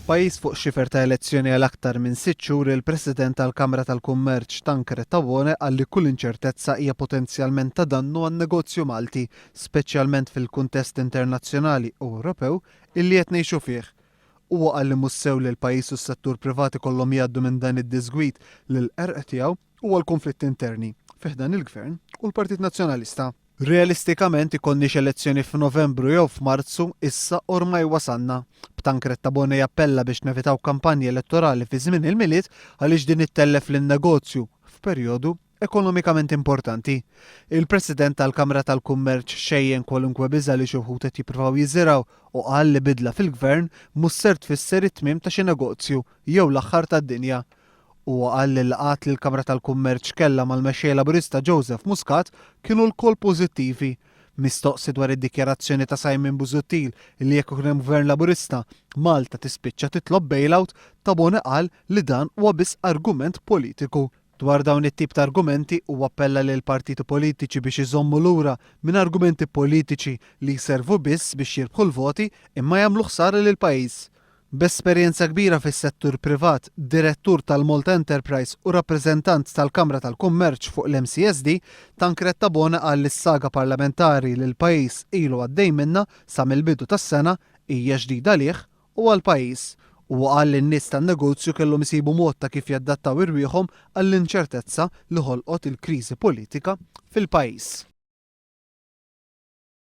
B'pajjiż fuq xifer ta' elezzjoni għal aktar minn sitt xhur, il-President tal-Kamra tal-Kummerċ Tancred Tabone qal li kull inċertezza hija potenzjalment ta' dannu għan-negozju Malti, speċjalment fil-kuntest internazzjonali u Ewropew illi qed ngħixu fih. Huwa qal li mhux sew li l-pajjiż u s-settur privat ikollhom jgħaddu minn dan id-diżgwid li l-qerq tiegħu huwa l-kunflitti interni fi ħdan il-Gvern u l-Partit Nazzjonalista. Realistikament ikollniex elezzjoni f'Novembru jew f'Marzu, issa ormai wasalna. B'Tancred Tabone jappella biex nevitaw kampanja elettorali fi żmien il-Milied għaliex din ittellef lin-negozju f'perjodu ekonomikament importanti. Il-President tal-Kamra tal-Kummerċ xejjen kwalunkwe biża' li xi wħud qed jippruvaw jiżirgħu u qal li bidla fil-Gvern mhux ser tfisser it-tmiem ta' xi negozju jew l-aħħar tad-dinja. Huwa qal li l-laqgħat li l-Kamra tal-Kummerċ kellha mal-Mexxej Laburista Joseph Muscat kienu lkoll pożittivi. Mistoqsi dwar id-dikjarazzjoni ta' Simon Busuttil li jekk ikun hemm Gvern Laburista, Malta tispiċċa titlob bailout, Tabone qal li dan huwa biss argument politiku. Dwar dawn it-tip ta' argumenti huwa appella lill-partiti politiċi biex iżommu lura minn argumenti politiċi li jservu biss biex jirbħu l-voti imma jagħmlu ħsara lill-pajjiż. B'esperjenza kbira fis-settur privat, direttur tal-Malta Enterprise u rappreżentant tal-Kamra tal-Kummerċ fuq l-MCSD, Tancred Tabone qal li s-saga parlamentari li l-pajjiż ilu għaddej minnha sa mill-bidu tas-sena hija ġdida għalih u għall-pajjiż. Huwa qal li n-nies tan-negozju kellhom isibu mod ta' kif jadattaw irwieħhom għall-inċertezza li ħolqot il-kriżi politika fil-pajjiż.